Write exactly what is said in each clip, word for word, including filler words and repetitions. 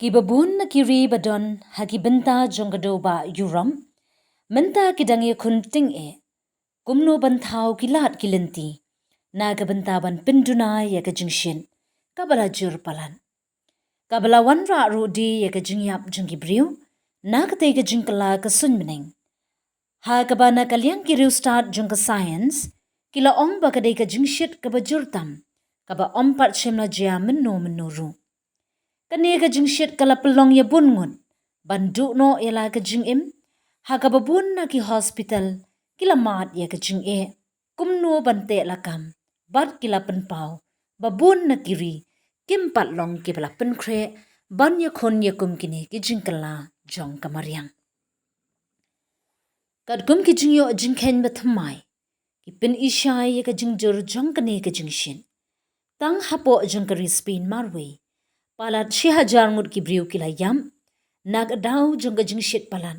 Ki babun na ki ri ba don ha ki bynta jong ka dewbah Europe mynta ki dang ïakhun tyngeh kumno ban thaw ki lad ki lynti na ka bynta ban pynduna ïa ka jingshit kaba la jur palat, kaba la wanrah ruh de ïa ka jingïap jong ki briew na katei ka jingkylla ka suiñ bneng. Ha kaba na ka liang ki riewstad jong ka science ki la ong ba ka dei ka jingshit kaba jur tam, kaba ym pat shym la jia mynno mynno ruh. Kane ka jingshit ka la pynlong ïa bun ngut ban duh noh ïa la ka jingim, ha kaba bun na ki hospital ki la mad ïa ka jingeh kumno ban teh lakam, bad ki la pynpaw ba bun na ki ri kim pat long kiba la pynkhreh ban ïakhun ïa kum kine ki jingkylla jong ka mariang. Katkum ki jingïoh jingkheiñ ba thymmai, ki pyni shai ïa ka jingjur jong kane ka jingshit. Tang hapoh jong ka ri Spain marwei, palat shi hajar ngut ki briew ki la ïap na ka daw jong ka jingshit palat,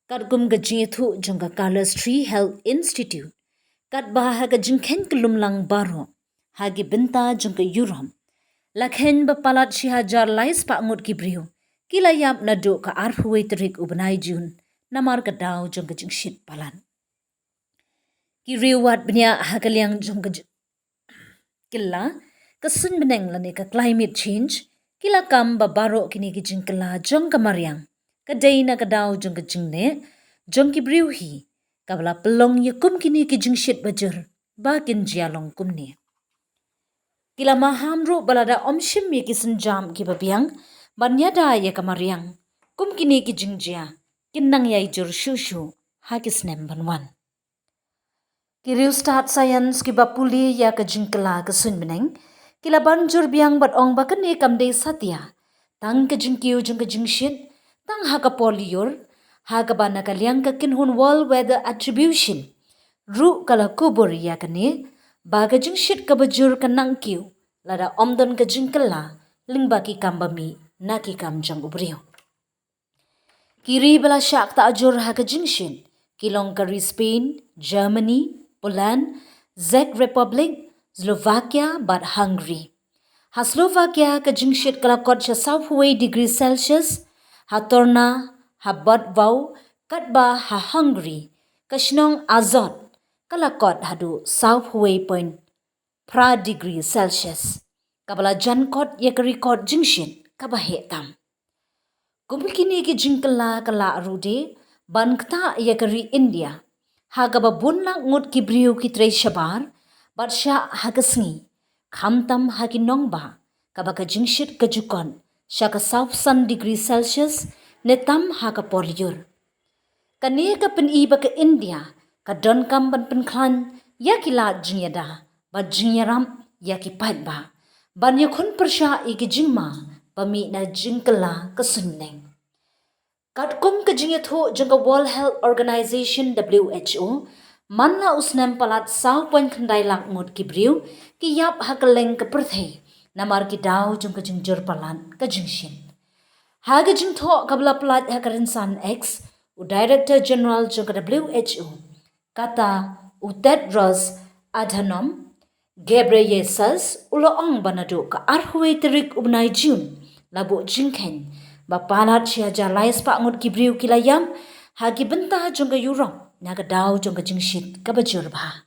katkum ka jingïathuh jong ka Carlos Tree Health Institute, katba ha ka jingkheiñ ka lumlang baroh ha ki bynta jong ka Europe, la kheiñ ba palat shi hajar lai spah ngut ki briew ki la ïap naduh ka arphew wei tarik u bnai Jun, namar ka daw jong ka jingshit palat. Ki riewwad bniah ha ka liang jong ka jing- kylla ka suiñ bneng lane ka climate change ki la kam ba baroh kine ki jingkylla jong ka mariang ka dei na ka daw jong ka jingneh jong ki briew hi, kaba la pynlong ïa kum kine ki jingshit ba jur ba kin jia long kumne. Ki la maham ruh ba lada ym shim ïa ki sienjam kiba biang ban ïada ïa ka mariang, kum kine ki jingjia kin nang ïai jur shuh shuh ha ki snem ban wan. Ki riewstad science kiba pule ïa ka jingkylla ka suiñ bneng ki la ban jur biang bad ong ba kane kam dei satia tang ka jingkiew jong ka jingshit, tang ha ka por lyiur, ha kaba na ka liang ka kynhun World Weather Attribution ruh ka la kubur ïa kane ba ka jingshit kaba jur ka nang kiew lada ym don ka jingkylla lyngba ki kam ba mih na ki kam jong u briew. Ki ri ba la shah ktah jur ha ka jingshit ki long ka ri Spain, Germany, Poland, Czech Republic, Slovakia bad Hungary. Ha Slovakia ka jingshit ka la kot sha sawphew wei degree Celsius, ha Torna, ha Budva, katba ha Hungary ka shnong Azot ka la kot haduh sawphew wei point phra degree Celsius, kaba la jan kot ïa ka record jingshit kaba heh tam. Kum kine ki jingkylla ka lah ruh de ban ktah ïa ka ri India, ha kaba bun lak ngut ki briew ki trei shabar bad shah ha ka sngi, khamtam ha ki nongbah kaba ka jingshit ka ju kot sha ka sawphew san degree Celsius ne tam ha ka por lyiur. Kane ka pyni ba ka India ka donkam ban pynkhlaiñ ïa ki lad jingïada bad jingïarap ïa ki paidbah ban ïakhun pyrshah ïa ki jingma ba mih na jingkylla ka suiñ bneng. Katkum ka jingïathuh jong ka World Health Organization, W H O, man la u snem palat saw point khyndai lak ngut ki briew ki ïap ha kylleng ka pyrthei namar ki daw jong ka jingjur palat ka jingshit. Ha ka jingthoh kaba la pyllait ha ka rynsan X, u Director General jong ka W H O, kata u Tedros Adhanom Ghebreyesus, u la ong ba naduh ka arphew wei tarik u bnai Jun la buh jingkheiñ ba palat shi hajar lai spah ngut ki briew ki la ïap ha ki bynta jong ka Europe na ka daw jong ka jingshit kaba jur bha.